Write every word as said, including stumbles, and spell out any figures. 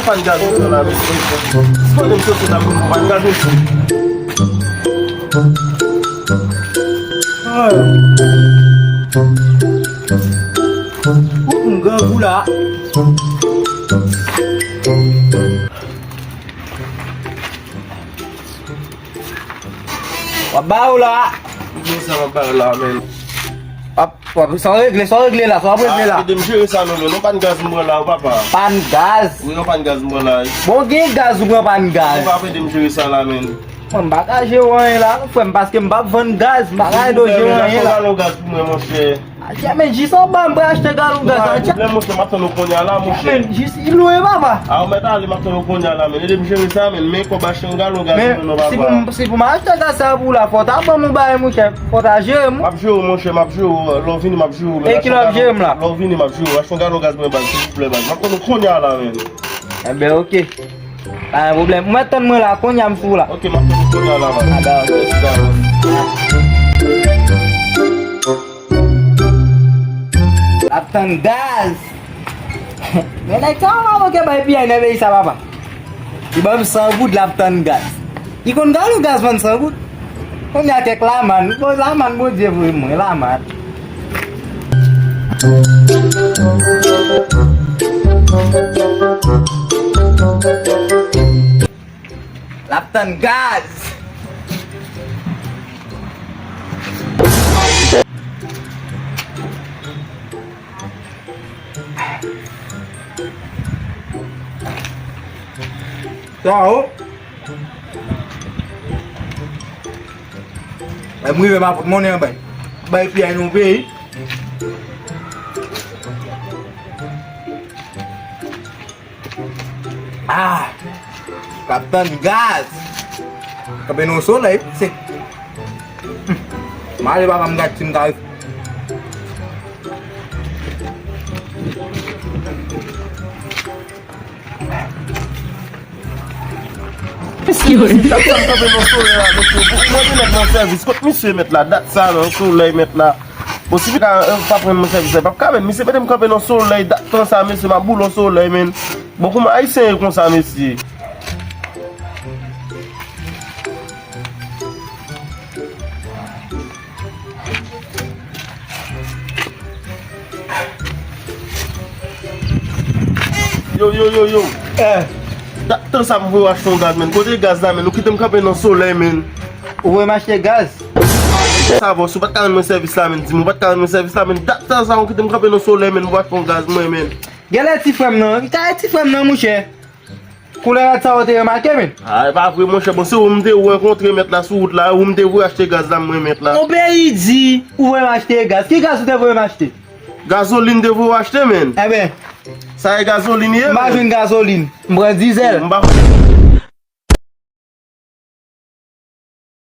Pann gaz mwen la, mesye. Sispann m soti la pou m pann gaz, mesye. Ou m grangou la. W ap ba yo la. Kòman sa w ap ba yo la, menn? W ap, w ap, sa w regle, sa w regle la, sa w ap regle la. Ah, ede m jere sa non, menn. Yon pann gaz m pran la, wi, papa. Pann gaz? Wi, yon pann gaz m pran la, wi. Bon, gen gaz ou pran pann gaz. Papa, ede m jere sa la, menn. Mwen, m pa ka jere anyen la, frè m, paske m p ap vann gaz, m pa ka ede w jere anyen la. Silvouplè, menn, achte yon galon gaz pou mwen, monchè. Atya, men jis anba m pral achte galon gaz la, atya. Lè monchè, m ap tann ou kounye a la, monchè. Men jis, li lwen, papa. A, ou mèt ale, m ap tann ou kounye a la, men ede m jere sa, men, men kòb achte yon galon gaz pou mwen non, papa. Men si pou m, si pou m achte gaz sa pou ou la, fò w ta ban m yon bagay, monchè. Fò w ta jere m, wi. M ap jere w, monchè, m ap jere w. Lè w vini, m ap jere w, men. E ki lè w ap jere m la? Lè w vini, m ap jere w. Achte yon galon gaz pou mwen, baz, silvouplè, baz. M ap tann ou kounye a la, men. Enben, oke. Pa gen pwoblèm. Ou mèt tann mwen la, kounye a m sou ou la. Oke, m ap tann ou kounye a la, man. A, dakò. Mèsi, dakò. L ap tann gaz. Men nèg sa pa manke bay piyay nan peyi sa, papa. Li ban m san goud, l ap tann gaz. Li konn galon gaz vann san goud. Kounye a kèk lamann. Bon, lamann, Bondye voye mwen, lamann. L ap tann gaz. Sa o. Lè m rive, m a fout monnen an bay. Bay piyay nan peyi. Ah! L ap tann gaz. Kanpe nan solèy, se. Hmm. M ale, papa, m gad si m ka. Mesye, mesye, sa k fè m kanpe nan solèy la, mesye? Pou mande nèg nan sèvis, kot misye mèt la? Dat sa nan solèy mèt la. Bon, si li ka, eh, pa pran mwen sèvis la, li p ap ka, men misye mete m kanpe nan solèy, dat tan sa, mesye, m ap boule nan solèy, men. Bon, kòman Ayisyen ye konsa, mesye? Yo, yo, yo, yo. Eh. Dat tan sa m voye w achte yon gaz, men. Kote gaz la, men? Ou kite m kanpe nan solèy, men. Ou voye m achte gaz? Sa bon, si w pa t ka rann mwen sèvis la, men, di m, ou pa t ka rann mwen sèvis la, men, dat tan sa, ou kite m kanpe nan solèy, men, pou achte yon gaz, mwen, men. Genlè ti frè m nan, genlè ti frè m nan, monchè. Koulè rad sa ou te remake, men? Ah, e pa vre, monchè. Bon, se ou m te rankontre, mèt la, sou wout la, ou m te voye achte gaz la, mwen, mèt la. On peyi di, ou voye m achte gaz. Ki gaz ou te voye m achte? Gazolin te voye w achte, men. Enben. Sa e gazolin ye, men. M pa jwenn gazolin. M pran dizèl. M pa konn